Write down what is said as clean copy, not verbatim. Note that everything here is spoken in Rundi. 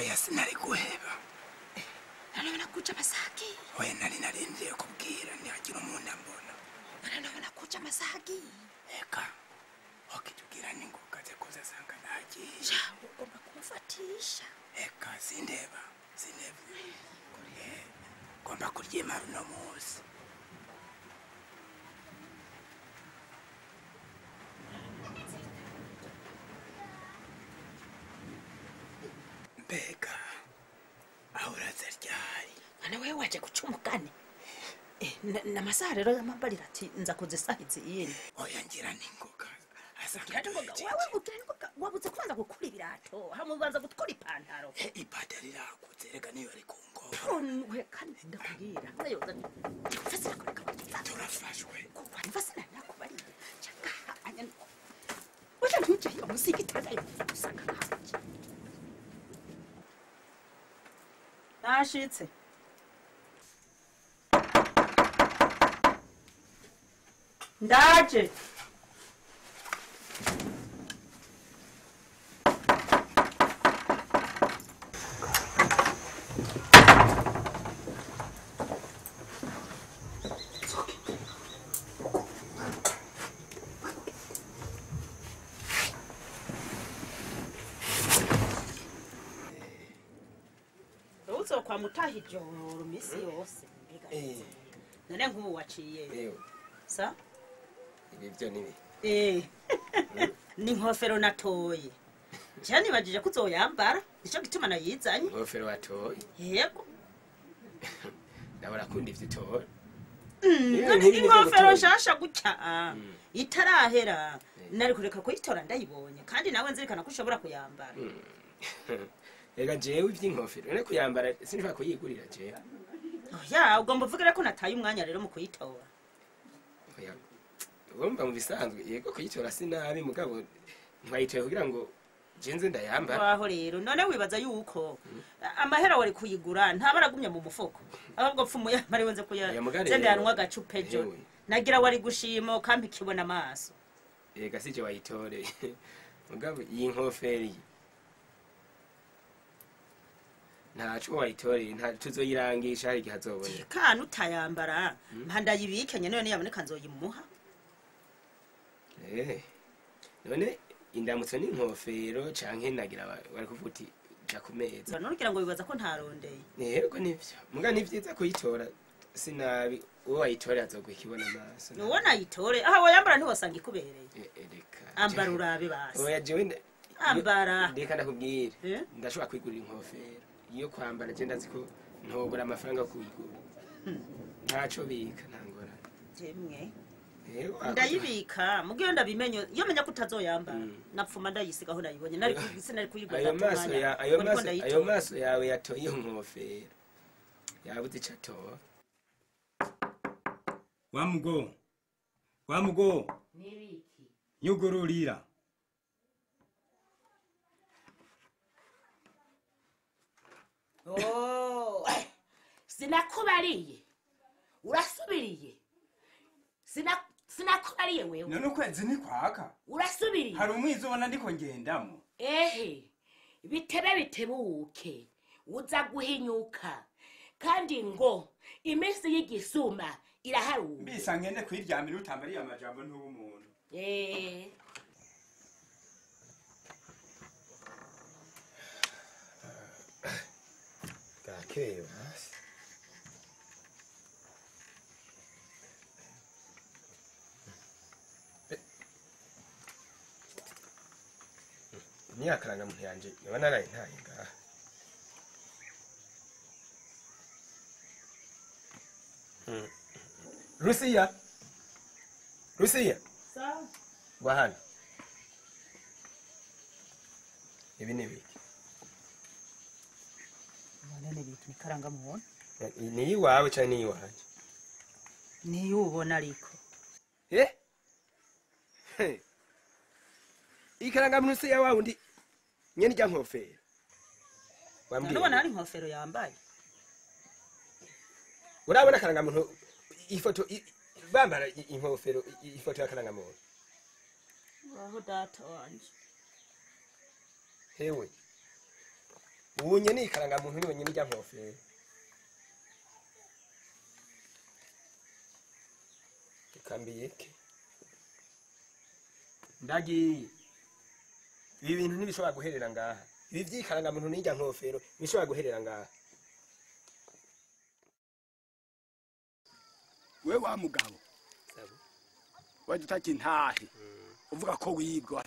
Oya sinari guheba. None nakuja masaki. Oya nari narindiriye kubwira ntihagira umuntu ambona. None nakuja masaki. Eka. Okitubwira ningoga ze kuza sanga nagiye. Ja, ugomba kumfatisha. Eka sindeba. Sindeba. Ngomba kuryima runo munsi. Mbega aho uraza ryari? None wewe waje guca umugani. Namasaha rero yamambarira ati nza kuzisahiza iyindi. Oya ngira ningoga. Wewe ugira ningoga wabuze kubanza gukura ibirato hamwe ubanza gukora ipantaro. Ipantaro irakutse reka niyo ari kungora. We kandi ndakubwira. Nayoza. Mfasira kureka. Turafashwe. Mfasira nakubariye. Chaka anya. Wacha ntuje hiyo musiki tanda usanga haje. Nashitse. Ndaje. Kwa mutahi ijoro misi yose mbega. None nkubu waciye. Sa? Ibi byo nibi. Ni nkofero natoye. Cyane nibajije kuzoyambara, nico gituma nayizanye. Nkofero watoye. Yego. Ndabona kundi ivyo utora. Inkofero nshasha gutya. Itarahera. Nari kureka kuyitora ndayibonye kandi nawe nzirikana ko ushobora kuyambara. Ega jewe ivy'inkofero none kuyambara sinshobora kuyigurira jewe. Oya ugomba uvugire ko nataye umwanya rero mu kuyitora. Oya urumva mu bisanzwe yego kuyitora sinabi mugabo ntwayitoye kugira ngo jenze ndayambara. Waho rero none wibaza yuko amahera wari kuyigura ntabaragumye mu mufuko ahubwo pfu muyambare wenze kuya zende yanwa agacupa ejo nagira wari gushima kampi kibona amaso. Ega sije wayitore mugabo iyi nkofero ntaco wayitoreye nta tuzoyirangisha hari igihe azoboneka. Kana utayambara mpanda yibike nyene none yaboneka nzoyimuha. None indamutso n'inkofero canke nagira bari kuvuga uti ja ku meza. None ugira ngo bibaza ko ntarondeye. Yego nivyo. Muga nivyiza kuyitora sinabi uwo wayitoreye azoguha ikibona amaso. Uwo nayitore aha wayambara ntiwosanga ikubereye. Reka. Ambara urabe basi. Oya jewe ambara. Reka ndakubwira. Ndashobora kwigurira inkofero. Iyo kwambara je ndazi ko ntogura amafaranga kuyigura. Ntaco bika ntangora. Jemwe. Ndayibika mugiyo ndabimenye iyo menya ko utazoyambara napfuma ndayisigaho nayibonye nari kubise nari kuyigura. Ayo maso yawe yatoye iyo nkofero. Yabuze icatora. Wamugo. Wamugo. Nibiki. Nyugururira. Oh, sinakubariye. Urasubiriye. Sinakubariye wewe. None ukwezi ni kwaka. Urasubiriye. Hari umwizo ubona ndiko ngendamo. Ehe. Bitebe bitebuke. Uza guhinyuka. Kandi ngo iminsi y'igisuma iraharuwe. Mbisa ngende kwiryamira utambariye amajambo ntuba umuntu. Bwakeye basi. Imyaka muntu yanje yoba naraye ntaye ngaha. Rusiya. Rusiya. Sawa. Wahana. Ibi ni biki? None biki ni karanga mubona? Ni iwawe canke ni iwanje? Ni ubona ariko. Ikaranga muntu se yawe undi nyene rya nkofero. Wambwiye. None hari nkofero yambaye. Urabona karanga muntu ifoto bambara inkofero ifoto ya karanga muntu. Waho data wanje. Hewe. Ubunye ni ikaranga muntu yonyine ijya nkofero. Reka mbiyeke. Ndagiye. Ibi bintu ntibishobora guherera ngaha. Ibi vy'ikaranga muntu n'ijya nkofero ntibishobora guherera ngaha. We wa mugabo. Waje utakintahe. Uvuga ko wibwa.